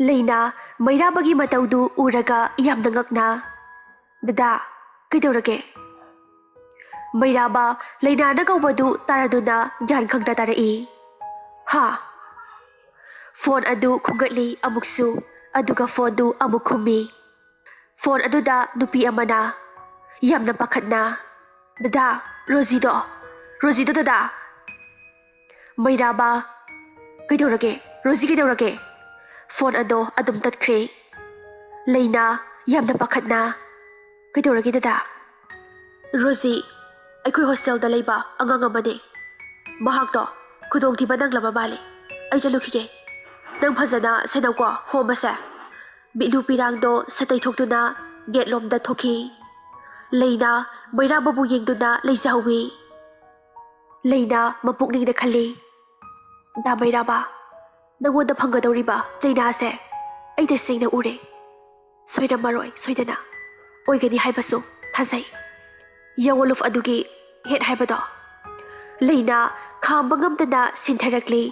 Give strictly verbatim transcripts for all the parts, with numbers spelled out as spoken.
ꯂꯩꯅꯥ ꯃꯩꯔꯥꯕꯒꯤ ꯃꯇꯧꯗꯨ ꯎꯔꯒ ꯌꯥꯝꯅ ꯉꯛꯅ, "ꯗꯗꯥ, ꯀꯩꯗꯧꯔꯒꯦ?" ꯃꯩꯔꯥꯕ ꯂꯩꯅꯥꯅ ꯀꯧꯕꯗꯨ ꯇꯥꯔꯗꯨꯅ ꯒ꯭ꯌꯥꯟ ꯈꯪꯇ ꯇꯥꯔꯛꯏ꯫ "ꯍꯥ?" ꯐꯣꯟ ꯑꯗꯨ ꯈꯨꯝꯒꯠꯂꯤ ꯑꯃꯨꯛꯁꯨ, ꯑꯗꯨꯒ ꯐꯣꯟꯗꯨ ꯑꯃꯨꯛ ꯈꯨꯝꯃꯤ꯫ ꯐꯣꯟ ꯑꯗꯨꯗ ꯅꯨꯄꯤ ꯑꯃꯅ ꯌꯥꯝꯅ ꯄꯥꯈꯠꯅ, "ꯗꯗꯥ, ꯔꯣꯖꯤꯗꯣ, ꯔꯣꯖꯤꯗꯣ ꯗꯗꯥ!" ꯃꯩꯔꯥꯕ, "ꯀꯩꯗꯧꯔꯒꯦ? ꯔꯣꯖꯤ ꯀꯩꯗꯧꯔꯒꯦ?" ꯐꯣꯟ ꯑꯗꯣ ꯑꯗꯨꯝ ꯇꯠꯈ꯭ꯔꯦ꯫ ꯂꯩꯅꯥ ꯌꯥꯝꯅ ꯄꯥꯈꯠꯅ, "ꯀꯩꯗꯧꯔꯒꯦ ꯗꯗꯥ?" "ꯔꯣꯖꯤ, ꯑꯩꯈꯣꯏ ꯍꯣꯁꯇꯦꯜꯗ ꯂꯩꯕ ꯑꯉꯥꯡ ꯑꯃꯅꯦ꯫ ꯃꯍꯥꯛꯇꯣ ꯈꯨꯗꯣꯡꯊꯤꯕ ꯅꯪꯂꯕ ꯃꯥꯜꯂꯦ꯫ ꯑꯩ ꯆꯠꯂꯨꯈꯤꯒꯦ꯫ ꯅꯪ ꯐꯖꯅ ꯁꯦꯟꯅꯧꯀꯣ ꯍꯣꯝ ꯑꯁꯦ꯫" ꯃꯤꯠꯂꯨ ꯄꯤꯔꯥꯡꯗꯣ ꯁꯠꯇꯩꯊꯣꯛꯇꯨꯅ ꯒꯦꯠꯂꯣꯝꯗ ꯊꯣꯛꯈꯤ꯫ ꯂꯩꯅꯥ ꯃꯩꯔꯥꯕꯕꯨ ꯌꯦꯡꯗꯨꯅ ꯂꯩꯖꯍꯧꯋꯤ꯫ ꯂꯩꯅꯥ ꯃꯄꯨꯛꯅꯤꯡꯗ ꯈꯜꯂꯤ, "ꯗꯥ ꯃꯩꯔꯥꯕ, ꯅꯉꯣꯟꯗ ꯐꯪꯒꯗꯧꯔꯤꯕ ꯆꯩꯅꯥꯁꯦ ꯑꯩ ꯇꯁꯦꯡꯅ ꯎꯔꯦ꯫ ꯁꯣꯏꯔꯝꯃꯔꯣꯏ, ꯁꯣꯏꯗꯅ ꯑꯣꯏꯒꯅꯤ ꯍꯥꯏꯕꯁꯨ ꯊꯥꯖꯩ꯫ ꯌꯥꯋꯣꯂꯨꯐ ꯑꯗꯨꯒꯤ ꯍꯦꯠ ꯍꯥꯏꯕꯗꯣ꯫" ꯂꯩꯅꯥ ꯈꯥꯝꯕ ꯉꯝꯗꯅ ꯁꯤꯟꯊꯔꯛꯂꯤ꯫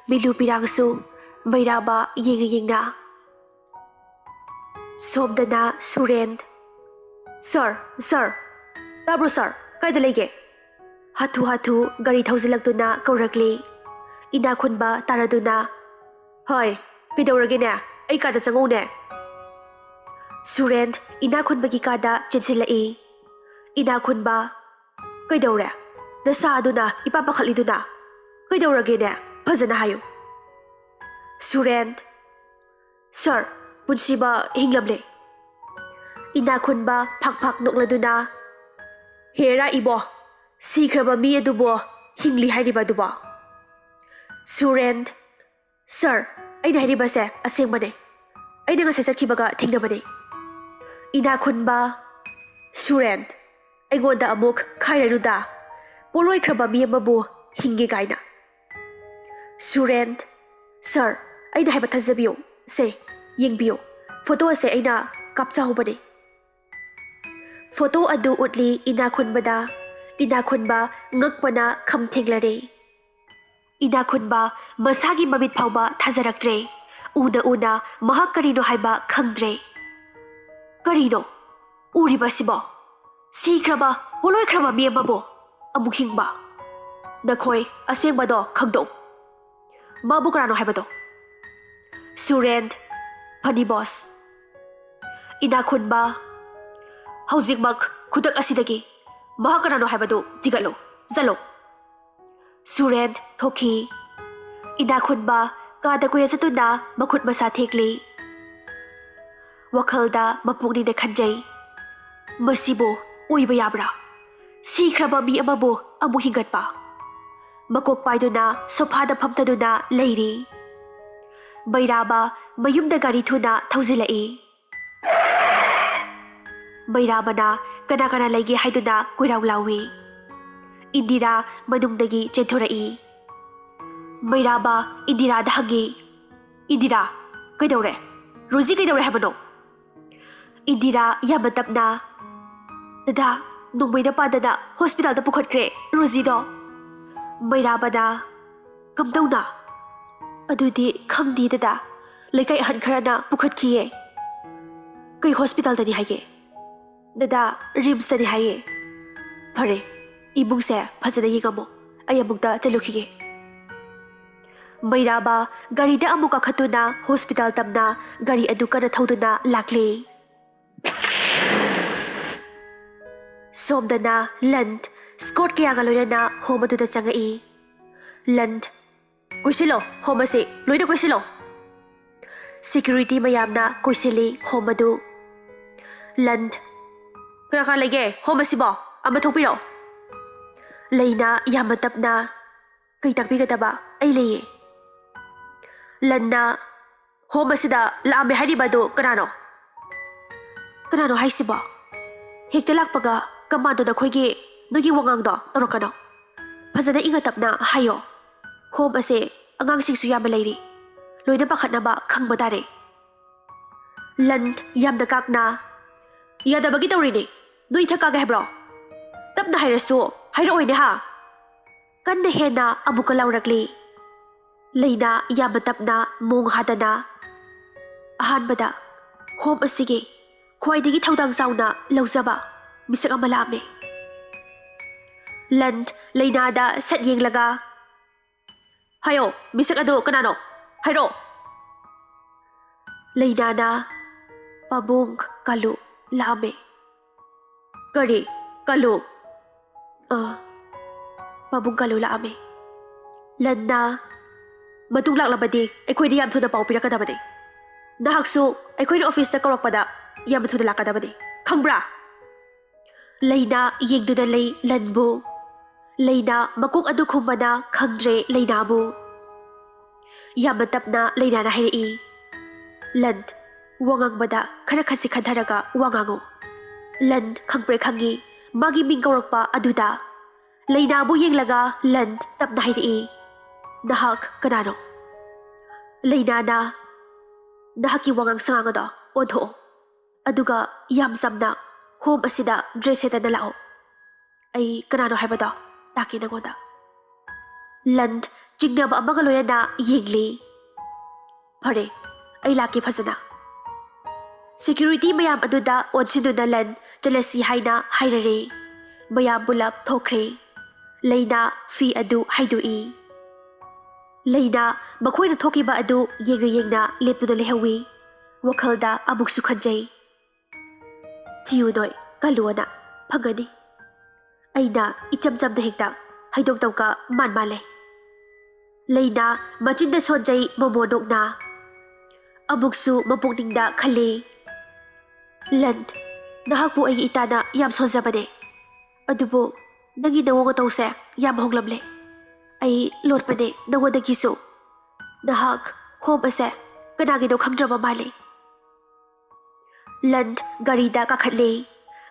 ꯃꯤꯂꯨ ꯄꯤꯔꯥꯡꯁꯨ ꯃꯩꯔꯥꯕ ꯌꯦꯡꯅ ꯌꯦꯡꯅ꯫ ꯁꯣꯝꯗꯅ ꯁꯨꯔꯦꯟ꯫ "ꯁꯥꯔ, ꯁꯥꯔ, ꯇꯥꯕ꯭ꯔꯣ ꯁꯥꯔ? ꯀꯥꯏꯗ ꯂꯩꯒꯦ?" ꯍꯥꯊꯨ ꯍꯥꯊꯨ ꯒꯥꯔꯤ ꯊꯧꯖꯤꯜꯂꯛꯇꯨꯅ ꯀꯧꯔꯛꯂꯤ꯫ ꯏꯅꯥꯈꯨꯟꯕ ꯇꯥꯔꯗꯨꯅ, "ꯍꯣꯏ, ꯀꯩꯗꯧꯔꯒꯦꯅꯦ? ꯑꯩ ꯀꯥꯗ ꯆꯪꯉꯧꯅꯦ꯫" ꯁꯨꯔꯦꯟ ꯏꯅꯥꯈꯨꯟꯕꯒꯤ ꯀꯥꯗ ꯆꯦꯟꯁꯤꯜꯂꯛꯏ꯫ ꯏꯅꯥꯈꯨꯟꯕ, "ꯀꯩꯗꯧꯔꯦ? ꯅꯁꯥ ꯑꯗꯨꯅ ꯏꯄꯥ ꯄꯥꯈꯠꯂꯤꯗꯨꯅ? ꯀꯩꯗꯧꯔꯒꯦꯅꯦ? ꯐꯖꯅ ꯍꯥꯏꯌꯨ꯫" ꯁꯨꯔꯦꯟ, "ꯁꯥꯔ, ꯄꯨꯟꯁꯤꯕ ꯍꯤꯡꯂꯝꯂꯦ꯫" ꯏꯅꯥꯈꯨꯟꯕ ꯐꯥꯛ ꯐꯥꯛ ꯅꯣꯛꯂꯗꯨꯅ, "ꯍꯦꯔꯥ ꯏꯕꯣ, ꯁꯤꯈ꯭ꯔꯕ ꯃꯤ ꯑꯗꯨꯕꯨ ꯍꯤꯡꯂꯤ ꯍꯥꯏꯔꯤꯕ ꯑꯗꯨꯕꯣ?" ꯁꯨꯔꯦꯟ, "ꯁꯥꯔ, ꯑꯩꯅ ꯍꯥꯏꯔꯤꯕꯁꯦ ꯑꯁꯦꯡꯕꯅꯦ꯫ ꯑꯩꯅ ꯉꯁꯥꯏ ꯆꯠꯈꯤꯕꯒ ꯊꯦꯡꯅꯕꯅꯦ꯫" ꯏꯅꯥꯈꯨꯟꯕ, "ꯁꯨꯔꯦꯟ, ꯑꯩꯉꯣꯟꯗ ꯑꯃꯨꯛ ꯈꯥꯏꯔꯅꯨꯗ꯫ ꯄꯣꯂꯣꯏꯈ꯭ꯔꯕ ꯃꯤ ꯑꯃꯕꯨ ꯍꯤꯡꯉꯦ ꯀꯥꯏꯅ꯫" ꯁꯨꯔꯦꯟ, "ꯁꯥꯔ, ꯑꯩꯅ ꯍꯥꯏꯕ ꯊꯥꯖꯕꯤꯌꯨ꯫ ꯁꯦ, ꯌꯦꯡꯕꯤꯌꯨ꯫ ꯐꯣꯇꯣ ꯑꯁꯦ ꯑꯩꯅ ꯀꯥꯞꯆꯍꯧꯕꯅꯦ꯫" ꯐꯣꯇꯣ ꯑꯗꯨ ꯎꯠꯂꯤ ꯏꯅꯥꯈꯨꯟꯕꯗ꯫ ꯏꯅꯥꯈꯨꯟꯕ ꯉꯛꯄꯅ ꯈꯝ ꯊꯦꯡꯂꯔꯦ꯫ ꯏꯅꯥꯈꯨꯟꯕ ꯃꯁꯥꯒꯤ ꯃꯃꯤꯠ ꯐꯥꯎꯕ ꯊꯥꯖꯔꯛꯇ꯭ꯔꯦ꯫ ꯎꯅ ꯎꯅ ꯃꯍꯥꯛ ꯀꯔꯤꯅꯣ ꯍꯥꯏꯕ ꯈꯪꯗ꯭ꯔꯦ꯫ "ꯀꯔꯤꯅꯣ ꯎꯔꯤꯕꯁꯤꯕꯣ? ꯁꯤꯈ꯭ꯔꯕ, ꯄꯣꯂꯣꯏꯈ꯭ꯔꯕ ꯃꯤ ꯑꯃꯕꯨ ꯑꯃꯨꯛ ꯍꯤꯡꯕ꯫ ꯅꯈꯣꯏ ꯑꯁꯦꯡꯕꯗꯣ ꯈꯪꯗꯣꯛꯎ꯫ ꯃꯥꯕꯨ ꯀꯅꯥꯅꯣ ꯍꯥꯏꯕꯗꯣ?" "ꯁꯨꯔꯦꯟ, ꯐꯅꯤ ꯕꯣꯁ꯫ ꯏꯅꯥꯛ ꯈꯨꯟꯕ, ꯍꯧꯖꯤꯛꯃꯛ, ꯈꯨꯗꯛ ꯑꯁꯤꯗꯒꯤ ꯃꯍꯥꯛ ꯀꯅꯥꯅꯣ ꯍꯥꯏꯕꯗꯨ ꯊꯤꯒꯠꯂꯨ꯫ ꯆꯠꯂꯨ!" ꯁꯨꯔꯦꯟ ꯊꯣꯛꯈꯤ꯫ ꯏꯅꯥꯛ ꯈꯨꯟꯕ ꯀꯥꯗ ꯀꯣꯏꯆꯠ ꯆꯠꯇꯨꯅ ꯃꯈꯨꯠ ꯃꯁꯥ ꯊꯦꯛꯂꯤ꯫ ꯋꯥꯈꯜꯗ ꯃꯄꯨꯛꯅꯤꯡꯗ ꯈꯟꯖꯩ, "ꯃꯁꯤꯕꯨ ꯑꯣꯏꯕ ꯌꯥꯕ꯭ꯔꯥ? ꯁꯤꯈ꯭ꯔꯕ ꯃꯤ ꯑꯃꯕꯨ ꯑꯃꯨꯛ ꯍꯤꯡꯒꯠꯄ?" ꯃꯀꯣꯛ ꯄꯥꯏꯗꯨꯅ ꯁꯣꯐꯥꯗ ꯐꯝꯊꯗꯨꯅ ꯂꯩꯔꯤ꯫ ꯃꯩꯔꯥꯕ ꯃꯌꯨꯝꯗ ꯒꯥꯔꯤ ꯊꯨꯅ ꯊꯧꯖꯤꯜꯂꯛꯏ꯫ ꯃꯩꯔꯥꯕꯅ ꯀꯅꯥ ꯀꯅꯥ ꯂꯩꯒꯦ ꯍꯥꯏꯗꯨꯅ ꯀꯣꯏꯔꯥꯎ ꯂꯥꯎꯏ꯫ ꯏꯟꯗꯤꯔꯥ ꯃꯅꯨꯡꯗꯒꯤ ꯆꯦꯟꯊꯣꯔꯛꯏ꯫ ꯃꯩꯔꯥꯕ ꯏꯟꯗꯤꯔꯥꯗ ꯍꯪꯉꯤ, "ꯏꯟꯗꯤꯔꯥ, ꯀꯩꯗꯧꯔꯦ? ꯔꯣꯖꯤ ꯀꯩꯗꯧꯔꯦ ꯍꯥꯏꯕꯅꯣ?" ꯏꯟꯗꯤꯔꯥ ꯌꯥꯝꯅ ꯇꯞꯅ, "ꯗꯗꯥ, ꯅꯣꯡꯃꯩꯅ ꯄꯥꯟꯗꯅ ꯍꯣꯁꯄꯤꯇꯥꯜꯗ ꯄꯨꯈꯠꯈ꯭ꯔꯦ ꯔꯣꯖꯤꯗꯣ꯫" ꯃꯩꯔꯥꯕꯅ, "ꯀꯝꯗꯧꯅ?" "ꯑꯗꯨꯗꯤ ꯈꯪꯗꯦ ꯗꯗꯥ, ꯂꯩꯀꯥꯏ ꯑꯍꯟ ꯈꯔꯅ ꯄꯨꯈꯠꯈꯤꯌꯦ꯫" "ꯀꯩ ꯍꯣꯁꯄꯤꯇꯥꯜꯗꯅꯤ ꯍꯥꯏꯒꯦ?" "ꯗꯗꯥ, ꯔꯤꯝꯁꯇꯅꯤ ꯍꯥꯏꯌꯦ꯫" "ꯐꯔꯦ, ꯏꯃꯨꯡꯁꯦ ꯐꯖꯅ ꯌꯦꯡꯉꯝꯃꯣ, ꯑꯩ ꯑꯃꯨꯛꯇ ꯆꯠꯂꯨꯈꯤꯒꯦ꯫" ꯃꯩꯔꯥꯕ ꯒꯥꯔꯤꯗ ꯑꯃꯨꯛ ꯀꯥꯈꯠꯇꯨꯅ ꯍꯣꯁꯄꯤꯇꯥꯜ ꯇꯝꯅ ꯒꯥꯔꯤ ꯑꯗꯨ ꯀꯟꯅ ꯊꯧꯗꯨꯅ ꯂꯥꯛꯂꯦ꯫ ꯁꯣꯝꯗꯅ ꯂꯟ ꯁ꯭ꯀꯣꯠ ꯀꯌꯥꯒ ꯂꯣꯏꯅꯅ ꯍꯣꯝ ꯑꯗꯨꯗ ꯆꯪꯉꯛꯏ꯫ ꯂꯟ, "ꯀꯣꯏꯁꯤꯜꯂꯣ, ꯍꯣꯝ ꯑꯁꯤ ꯂꯣꯏꯅ ꯀꯣꯏꯁꯤꯜꯂꯣ꯫" ꯁꯦꯀ꯭ꯌꯨꯔꯤꯇꯤ ꯃꯌꯥꯝꯅ ꯀꯣꯏꯁꯤꯜꯂꯤ ꯍꯣꯝ ꯑꯗꯨ꯫ ꯂꯟ, "ꯀꯅꯥ ꯀꯅꯥ ꯂꯩꯒꯦ ꯍꯣꯝ ꯑꯁꯤꯕꯣ? ꯑꯃ ꯊꯣꯛꯄꯤꯔꯣ꯫" ꯂꯩꯅ ꯌꯥꯝꯅ ꯇꯞꯅ, "ꯀꯩ ꯇꯥꯛꯄꯤꯒꯗꯕ? ꯑꯩ ꯂꯩꯌꯦ꯫" ꯂꯟꯅ, "ꯍꯣꯝ ꯑꯁꯤꯗ ꯂꯥꯛꯑꯝꯃꯦ ꯍꯥꯏꯔꯤꯕ ꯑꯗꯨ ꯀꯅꯥꯅꯣ?" "ꯀꯅꯥꯅꯣ ꯍꯥꯏꯁꯤꯕꯣ? ꯍꯦꯛꯇ ꯂꯥꯛꯄꯒ ꯀꯃꯥꯟꯗꯣ ꯅꯈꯣꯏꯒꯤ, ꯅꯣꯏꯒꯤ ꯋꯥꯉꯥꯡꯗꯣ ꯇꯧꯔꯛꯀꯅꯣ꯫ ꯐꯖꯅ ꯏꯪꯅ ꯇꯞꯅ ꯍꯥꯏꯌꯣ꯫ ꯍꯣꯝ ꯑꯁꯦ ꯑꯉꯥꯡꯁꯤꯡꯁꯨ ꯌꯥꯝꯅ ꯂꯩꯔꯤ꯫ ꯂꯣꯏꯅ ꯄꯥꯈꯠꯅꯕ ꯈꯪꯕ ꯇꯥꯔꯦ꯫" ꯂꯟ ꯌꯥꯝꯅ ꯀꯥꯛꯅ, "ꯌꯥꯗꯕꯒꯤ ꯇꯧꯔꯤꯅꯦ꯫ ꯅꯣꯏ ꯏꯊꯛ ꯀꯥꯒꯦ ꯍꯥꯏꯕ꯭ꯔꯣ? ꯇꯞꯅ ꯍꯥꯏꯔꯁꯨ ꯍꯥꯏꯔꯛꯑꯣꯏꯅꯦ ꯍꯥ?" ꯀꯟꯅ ꯍꯦꯟꯅ ꯑꯃꯨꯛꯀ ꯂꯥꯎꯔꯛꯂꯤ꯫ ꯂꯩꯅꯥ ꯌꯥꯝꯅ ꯇꯞꯅ ꯃꯣꯡ ꯍꯥꯗꯅ ꯑꯍꯥꯟꯕꯗ ꯍꯣꯝ ꯑꯁꯤꯒꯤ ꯈ꯭ꯋꯥꯏꯗꯒꯤ ꯊꯧꯗꯥꯡ ꯆꯥꯎꯅ ꯂꯧꯖꯕ ꯃꯤꯁꯛ ꯑꯃ ꯂꯥꯛꯑꯝꯃꯤ꯫ ꯂꯟ ꯂꯩꯅꯥꯗ ꯁꯠ ꯌꯦꯡꯂꯒ, "ꯍꯥꯏꯌꯣ, ꯃꯤꯁꯛ ꯑꯗꯨ ꯀꯅꯥꯅꯣ? ꯍꯥꯏꯔꯛꯑꯣ!" ꯂꯩꯅꯥꯅ ꯄꯥꯕꯨꯡ ꯀꯥꯂꯨ ꯂꯥꯛꯑꯝꯃꯤ꯫ "ꯀꯔꯤ? ꯀꯥꯂꯨ?" "ꯑꯥ, ꯄꯥꯕꯨꯡ ꯀꯥꯂꯨ ꯂꯥꯛꯑꯝꯃꯤ꯫ ꯂꯟꯅ ꯃꯇꯨꯡ ꯂꯥꯛꯂꯕꯗꯤ ꯑꯩꯈꯣꯏꯗ ꯌꯥꯝ ꯊꯨꯅ ꯄꯥꯎ ꯄꯤꯔꯛꯀꯗꯕꯅꯤ꯫ ꯅꯍꯥꯛꯁꯨ ꯑꯩꯈꯣꯏꯅ ꯑꯣꯐꯤꯁꯇ ꯀꯧꯔꯛꯄꯗ ꯌꯥꯝ ꯊꯨꯅ ꯂꯥꯛꯀꯗꯕꯅꯤ, ꯈꯪꯕ꯭ꯔꯥ?" ꯂꯩꯅꯥ ꯌꯦꯡꯗꯨꯅ ꯂꯩ ꯂꯟꯕꯨ꯫ ꯂꯩꯅꯥ ꯃꯀꯣꯛ ꯑꯗꯨ ꯈꯨꯝꯕꯅ ꯈꯪꯗ꯭ꯔꯦ ꯂꯩꯅꯥꯕꯨ꯫ ꯌꯥꯝꯅ ꯇꯞꯅ ꯂꯩꯅꯥꯅ ꯍꯥꯏꯔꯛꯏ, "ꯂꯟ, ꯋꯥ ꯉꯥꯡꯕꯗ ꯈꯔ ꯈꯁꯤ ꯈꯟꯊꯔꯒ ꯋꯥ ꯉꯥꯡꯉꯨ꯫" ꯂꯟ ꯈꯪꯄ꯭ꯔꯦ ꯈꯪꯉꯤ ꯃꯥꯒꯤ ꯃꯤꯡ ꯀꯧꯔꯛꯄ ꯑꯗꯨꯗ꯫ ꯂꯩꯅꯥꯕꯨ ꯌꯦꯡꯂꯒ ꯂꯟ ꯇꯞꯅ ꯍꯥꯏꯔꯛꯏ, "ꯅꯍꯥꯛ ꯀꯅꯥꯅꯣ?" ꯂꯩꯅꯥꯅ, "ꯅꯍꯥꯛꯀꯤ ꯋꯥꯉꯥꯡ ꯁꯉꯥꯡ ꯑꯗꯣ ꯑꯣꯟꯊꯣꯛꯑꯣ꯫ ꯑꯗꯨꯒ ꯌꯥꯝ ꯆꯝꯅ ꯍꯣꯝ ꯑꯁꯤꯗ ꯗ꯭ꯔꯦꯁ ꯁꯦꯠꯇꯅ ꯂꯥꯛꯑꯣ꯫ ꯑꯩ ꯀꯅꯥꯅꯣ ꯍꯥꯏꯕꯗꯣ ꯇꯥꯛꯀꯦ ꯅꯉꯣꯟꯗ꯫" ꯂꯟ ꯆꯤꯡꯅꯕ ꯑꯃꯒ ꯂꯣꯏꯅꯅ ꯌꯦꯡꯂꯤ꯫ "ꯐꯔꯦ, ꯑꯩ ꯂꯥꯛꯀꯦ ꯐꯖꯅ꯫" ꯁꯦꯀ꯭ꯌꯨꯔꯤꯇꯤ ꯃꯌꯥꯝ ꯑꯗꯨꯗ ꯑꯣꯟꯁꯤꯟꯗꯨꯅ ꯂꯟ ꯆꯠꯂꯁꯤ ꯍꯥꯏꯅ ꯍꯥꯏꯔꯔꯦ꯫ ꯃꯌꯥꯝ ꯄꯨꯂꯞ ꯊꯣꯛꯈ꯭ꯔꯦ꯫ ꯂꯩꯅꯥ ꯐꯤ ꯑꯗꯨ ꯍꯥꯏꯗꯣꯛꯏ꯫ ꯂꯩꯅꯥ ꯃꯈꯣꯏꯅ ꯊꯣꯛꯈꯤꯕ ꯑꯗꯨ ꯌꯦꯡꯅ ꯌꯦꯡꯅ ꯂꯦꯞꯇꯨꯅ ꯂꯩꯍꯧꯏ꯫ ꯋꯥꯈꯜꯗ ꯑꯃꯨꯛꯁꯨ ꯈꯟꯖꯩ, "ꯊꯤꯌꯨ ꯅꯣꯏ, ꯀꯜꯂꯨꯑꯣꯅ ꯐꯪꯒꯅꯤ꯫ ꯑꯩꯅ ꯏꯆꯝ ꯆꯝꯅ ꯍꯦꯛꯇ ꯍꯩꯗꯣꯛꯇꯧꯒ ꯃꯥꯟ ꯃꯥꯜꯂꯦ꯫" ꯂꯩꯅꯥ ꯃꯆꯤꯟꯗ ꯁꯣꯟꯖꯩ ꯃꯣꯃꯣꯟ ꯅꯣꯛꯅ꯫ ꯑꯃꯨꯛꯁꯨ ꯃꯄꯨꯛꯅꯤꯡꯗ ꯈꯜꯂꯤ, "ꯂꯟ, ꯅꯍꯥꯛꯄꯨ ꯑꯩꯒꯤ ꯏꯇꯥꯅ ꯌꯥꯝ ꯁꯣꯟꯖꯕꯅꯦ꯫ ꯑꯗꯨꯕꯨ ꯅꯪꯒꯤ ꯅꯑꯣꯡ ꯃꯇꯧꯁꯦ ꯌꯥꯝ ꯍꯣꯡꯂꯝꯂꯦ꯫ ꯑꯩ ꯂꯣꯠꯄꯅꯦ ꯅꯉꯣꯟꯗꯒꯤꯁꯨ꯫ ꯅꯍꯥꯛ ꯍꯣꯝ ꯑꯁꯦ ꯀꯅꯥꯒꯤꯅꯣ ꯈꯪꯗ꯭ꯔꯕ ꯃꯥꯜꯂꯦ꯫" ꯂꯟ ꯒꯥꯔꯤꯗ ꯀꯥꯈꯠꯂꯦ꯫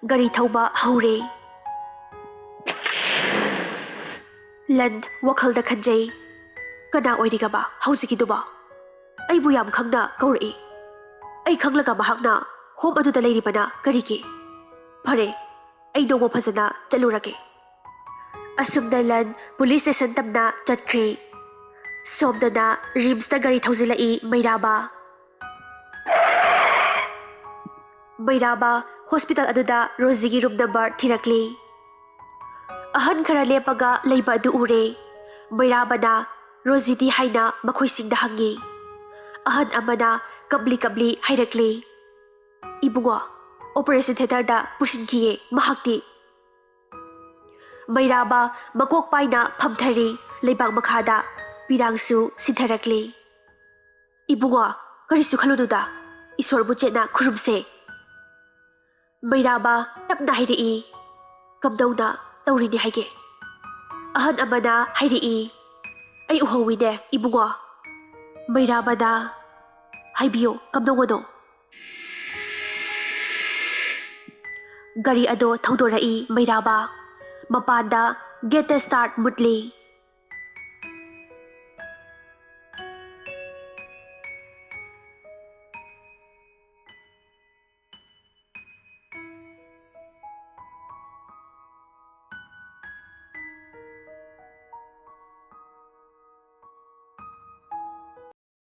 ꯒꯥꯔꯤ ꯊꯧꯕ ꯍꯧꯔꯦ꯫ ꯂꯟ ꯋꯥꯈꯜꯗ ꯈꯟꯖꯩ, "ꯀꯅꯥ ꯑꯣꯏꯔꯤꯒꯕ ꯍꯧꯖꯤꯛꯀꯤꯗꯨꯕꯣ? ꯑꯩꯕꯨ ꯌꯥꯝ ꯈꯪꯅ ꯀꯧꯔꯛꯏ꯫ ꯑꯩ ꯈꯪꯂꯒ ꯃꯍꯥꯛꯅ ꯍꯣꯝ ꯑꯗꯨꯗ ꯂꯩꯔꯤꯕꯅ ꯀꯔꯤꯒꯤ? ꯐꯔꯦ, ꯑꯩ ꯅꯣꯡꯃ ꯐꯖꯅ ꯆꯠꯂꯨꯔꯒꯦ꯫" ꯑꯁꯨꯝꯅ ꯂꯟ ꯄꯨꯂꯤꯁ ꯁ꯭ꯇꯦꯁꯟ ꯇꯝꯅ ꯆꯠꯈ꯭ꯔꯦ꯫ ꯁꯣꯝꯗꯅ ꯔꯤꯝꯁꯇ ꯒꯥꯔꯤ ꯊꯧꯖꯤꯜꯂꯛꯏ ꯃꯩꯔꯥꯕ꯫ ꯃꯩꯔꯥꯕ ꯍꯣꯁꯄꯤꯇꯥꯜ ꯑꯗꯨꯗ ꯔꯣꯖꯤꯒꯤ ꯔꯨꯝ ꯅꯝꯕꯔ ꯊꯤꯔꯛꯂꯤ꯫ ꯑꯍꯟ ꯈꯔ ꯂꯦꯞꯄꯒ ꯂꯩꯕ ꯑꯗꯨ ꯎꯔꯦ꯫ ꯃꯩꯔꯥꯕꯅ "ꯔꯣꯖꯤꯗꯤ?" ꯍꯥꯏꯅ ꯃꯈꯣꯏꯁꯤꯡꯗ ꯍꯪꯉꯤ꯫ ꯑꯍꯟ ꯑꯃꯅ ꯀꯞꯂꯤ ꯀꯞꯂꯤ ꯍꯥꯏꯔꯛꯂꯤ, "ꯏꯕꯨꯡꯉꯣ, ꯑꯣꯄꯔꯦꯁꯟ ꯊꯤꯌꯦꯇꯔꯗ ꯄꯨꯁꯤꯟꯈꯤꯌꯦ ꯃꯍꯥꯛꯇꯤ"꯫ ꯃꯩꯔꯥꯕ ꯃꯀꯣꯛ ꯄꯥꯏꯅ ꯐꯝꯊꯔꯤ ꯂꯩꯕꯥꯛ ꯃꯈꯥꯗ, ꯄꯤꯔꯥꯡꯁꯨ ꯁꯤꯟꯊꯔꯛꯂꯤ꯫ "ꯏꯕꯨꯡꯉꯣ, ꯀꯔꯤꯁꯨ ꯈꯜꯂꯨꯅꯨꯗ, ꯏꯁꯣꯔꯕꯨ ꯆꯦꯠꯅ ꯈꯨꯔꯨꯝꯁꯦ"꯫ ꯃꯩꯔꯥꯕ ꯇꯞꯅ ꯍꯥꯏꯔꯛꯏ, "ꯀꯝꯗꯧꯅ ꯇꯧꯔꯤꯅꯤ ꯍꯥꯏꯒꯦ?" ꯑꯍꯟ ꯑꯃꯅ ꯍꯥꯏꯔꯛꯏ, "ꯑꯩ ꯎꯍꯧꯋꯤꯅꯦ ꯏꯕꯨꯡꯉꯣ"꯫ ꯃꯩꯔꯥꯕꯅ, "ꯍꯥꯏꯕꯤꯌꯨ, ꯀꯝꯗꯧꯕꯅꯣ?" ꯒꯥꯔꯤ ꯑꯗꯣ ꯊꯧꯗꯣꯔꯛꯏ ꯃꯩꯔꯥꯕ꯫ ꯃꯄꯥꯟꯗ ꯒꯦꯠꯇ ꯁ꯭ꯇꯥꯔꯠ ꯃꯨꯠꯂꯤ꯫